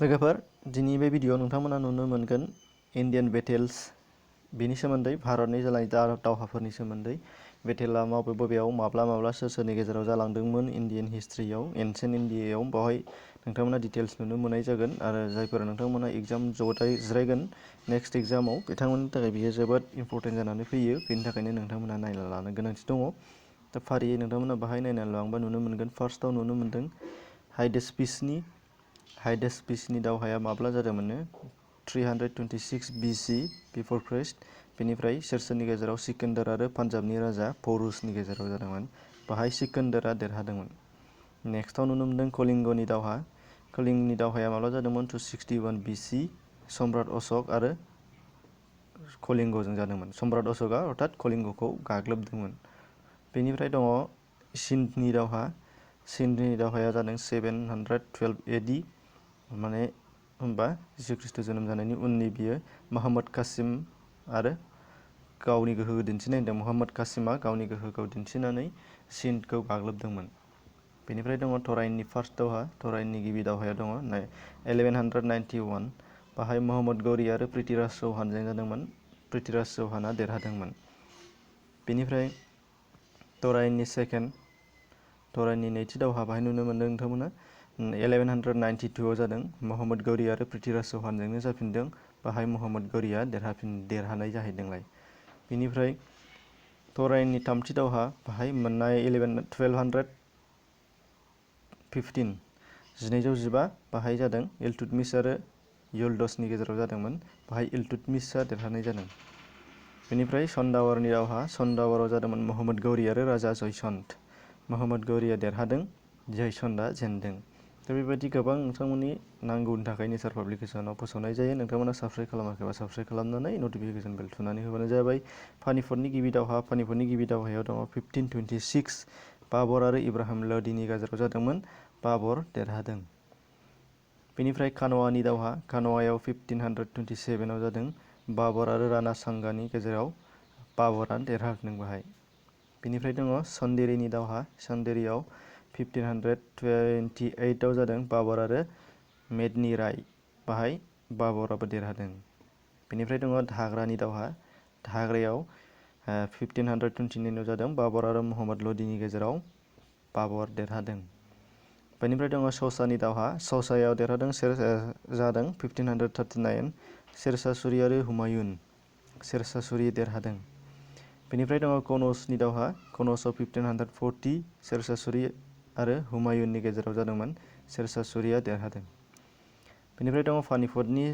लोगोफोर दिनै बे भिडिअ नोंथांमोना नुनो मोनगोन इन्डियान बेटेल्स बेनि सोमोन्दै भारतनि जानाय दावहाफोरनि सोमोन्दै बेटेला बबेयाव माब्ला सोरनि गेजेराव जालांदोंमोन इन्डियान हिस्ट्रियाव एन्सियेन्ट इन्डियायाव बेवहाय नोंथांमोना डिटेल्स नुनो मोननाय जागोन आरो जायफोर नोंथांमोना एग्जाम जिरायगोन नेक्स्ट एग्जामाव बिथांमोननि थाखाय बियो जोबोद इम्परटेन्ट जानानै फैयो बेनि थाखायनो नोंथांमोना नायना लानो गोनांथि दङ। दा फारियै नोंथांमोना बाहाय नायनानै लांबा नुनो मोनगोन फार्स्टआव नुनो मोनदों हाइडेस पिसनि दावहाया माब्ला जादोंमोननो 326 BC बिफर क्राइस्ट बेनिफ्राय सोरनि गेजेराव सिकन्दर आरो पान्जाबनि राजा पौरुषनि गेजेराव जादोंमोन बाहाय सिकन्दरा देरहादोंमोन। नेक्स्टआव नुनो मोनदों कलिंगनि दावहाया माब्ला जादोंमोन 261 BC सम्राट अशक आरो कलिंगजों जादोंमोन। सम्राट अशकआ अर्थात कलिंगखौ गाग्लोबदोंमोन। बेनिफ्राय दङ सिन्धनि दावहाया जादों 712 AD माने होनबा जिसु ख्रीष्ट जोनोम जानायनि उननि बियो मुहम्मद कासिम आरो गावनि गोहोखौ दिन्थिनाय होनदों मुहम्मद कासिमआ गावनि गोहोखौ दिन्थिनानै सिन्धखौ गाग्लोबदोंमोन। बेनिफ्राय दङ तराइननि फार्स्ट तराइननि गिबि दावहाया दङ 1191 बाहाय मुहम्मद गौरी आरो पृथ्वीराज चौहानजों जादोंमोन। पृथ्वीराज चौहानआ देरहादोंमोन। बेनिफ्राय तराइननि नैथि दावहा बाहाय नुनो मोनदों नोंथांमोना 1192 जादों मुहम्मद गौरी आरो पृथ्वीराज चौहानजोंनो जाफिनदों बाहाय मुहम्मद गौरीया देरहानाय जाहैदोंलाय। बेनिफ्राय तराइननि थामथि दावहा बाहाय मोननाय 1215 बाहाय जादों इल्तुतमिश आरो युल्डसनि गेजेराव जादोंमोन बाहाय इल्तुतमिशआ देरहानाय जादों। बेनिफ्राय सन्दावरनि सन्दावराव जादोंमोन मुहम्मद गौरी आरो राजा जयसन्त मुहम्मद गौरीया देरहादों जयसन्तआ जेनदों। दा बेबायदि गोबां नोंथांमोननि नांगौनि थाखाय नेचार पाब्लिकेसनाव फोसावनाय जायो। नोंथांमोना साबस्क्राइब खालामाखैबा साबस्क्राइब खालामनानै नटिफिकेसन बेल थुनानै होबानो जाबाय। पानिपतनि गिबि दावहायाव दङ 1526 बाबर आरो इब्राहिम लोदीनि गेजेराव जादोंमोन बाबर देरहादों। बेनिफ्राय कान'वानि कान'वायाव 1527 जादों बाबर आरो राणा सांगानि गेजेराव बाबरआ देरहादों बाहाय। बेनिफ्राय दङ चन्देरीनि चन्देरीयाव 1528 जादों बाबर आरो मेदनी राय बाहाय बाबराबो देरहादों। बेनिफ्राय दङ धाग्रायाव 1529 जादों बाबर आरो मुहम्मद लोदीनि गेजेराव बाबर देरहादों। बेनिफ्राय दङ सौसायाव देरहादों जादों 1539 शेरशाह सूरी आरो हुमायून शेरशाह सूरी देरहादों। बेनिफ्राय दङ कनौजनि कनौजआव 1540 शेरशाह सूरी आरो हुमायूननि गेजेराव जादोंमोन शेरशाह सूरीआ देरहादों। बेनिफ्राय दङ पानिपतनि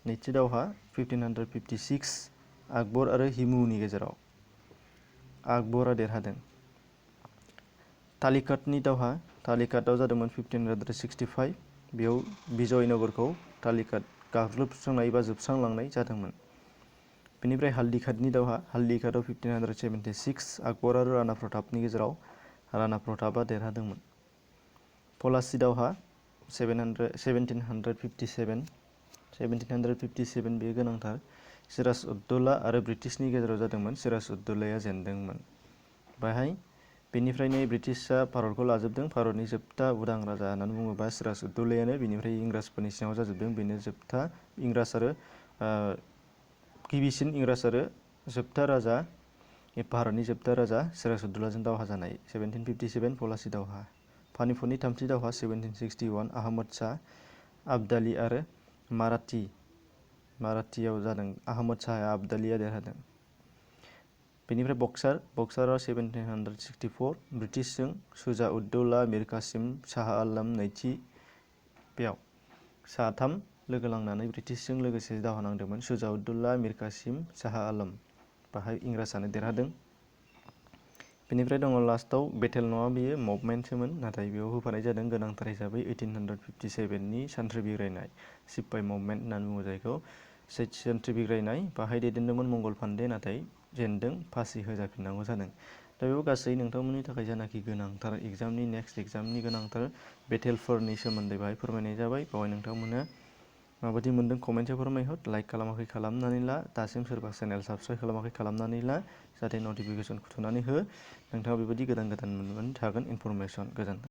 नैथि दावहा 1556 आकबर आरो हिमुनि गेजेराव आकबरा देरहादों। तालिकाटआव जादोंमोन 1565 बेयाव विजयनगरखौ तालिकाट गाग्लोबस्रांनाय एबा जोबस्रांलांनाय जादोंमोन। बेनिफ्राय हाल्दिघाटनि हाल्दिघाटआव 1576 आकबर आरो राणा प्रतापनि गेजेराव राणा प्रतापआ देरहादोंमोन। पलाची दावहा 1757 बेयो गोनांथार सिराज उद्दौला आरो ब्रिटिशनि गेजेराव जादोंमोन सिराज उद्दौलाया जेनदोंमोन बाहाय। बेनिफ्रायनो ब्रिटिशआ भारतखौ लाजोबदों। भारतनि जोबथा उदां राजा होननानै बुङोबा सिराज उद्दौलायानो बेनिफ्राय इंराजफोरनि सिङाव जाजोबदों बेनो जोबथा गिबिसिन इंराज आरो जोबथा राजा भारतनि जोबथा राजा सिराज उद्दौलाजों दावहा जानाय 1757 पलाची दावहा। पानिपतनि थामथि दावहा 1761 आहमद शाह आब्दाली आरो माराठीआव जादों आहमद शाह आब्दालीआ देरहादों। बेनिफ्राय बक्साराव 1764 ब्रिटिशजों शुजा उद्दौला मीर कासिम शाह आलम नैथि बेयाव साथाम लोगो नांनानै ब्रिटिशजों लोगोसे दावहा नांदोंमोन शुजा उद्दौला मीर कासिम शाह आलम बाहाय इंराजआनो देरहादों। बेनिफ्राय दङ लास्टआव बेटेल नङा बेयो मुभमेन्टसोमोन नाथाय बेयाव होफानाय जादों गोनांथार हिसाबै 1857नि सान्थ्रि बिग्रायनाय सिपाइ मुभमेन्ट होननानै बुङो जायखौ सान्थ्रि बिग्रायनाय बाहाय दैदेनदोंमोन मंगल पान्डे नाथाय जेनदों फासि होजाफिननांगौ जादों। दा बेयाव गासै नोंथांमोननि थाखाय जानाखि गोनांथार नेक्स्ट एग्जामनि गोनांथार बेटेलफोरनि सोमोन्दै बाहाय फोरमायनाय जाबाय। बेवहाय नोंथांमोना माबायदि मोनदों कमेन्टआव फोरमायहर लाइक खालामाखै खालामनानै ला दासिम सोरबा चेनेल साबस्क्राइब खालामाखै खालामनानै ला जाहाथे नटिफिकेसन थुनानै हो नोंथाङा बेबायदि गोदान मोनबाय थागोन इनफरमेसन। गोजोन्थों।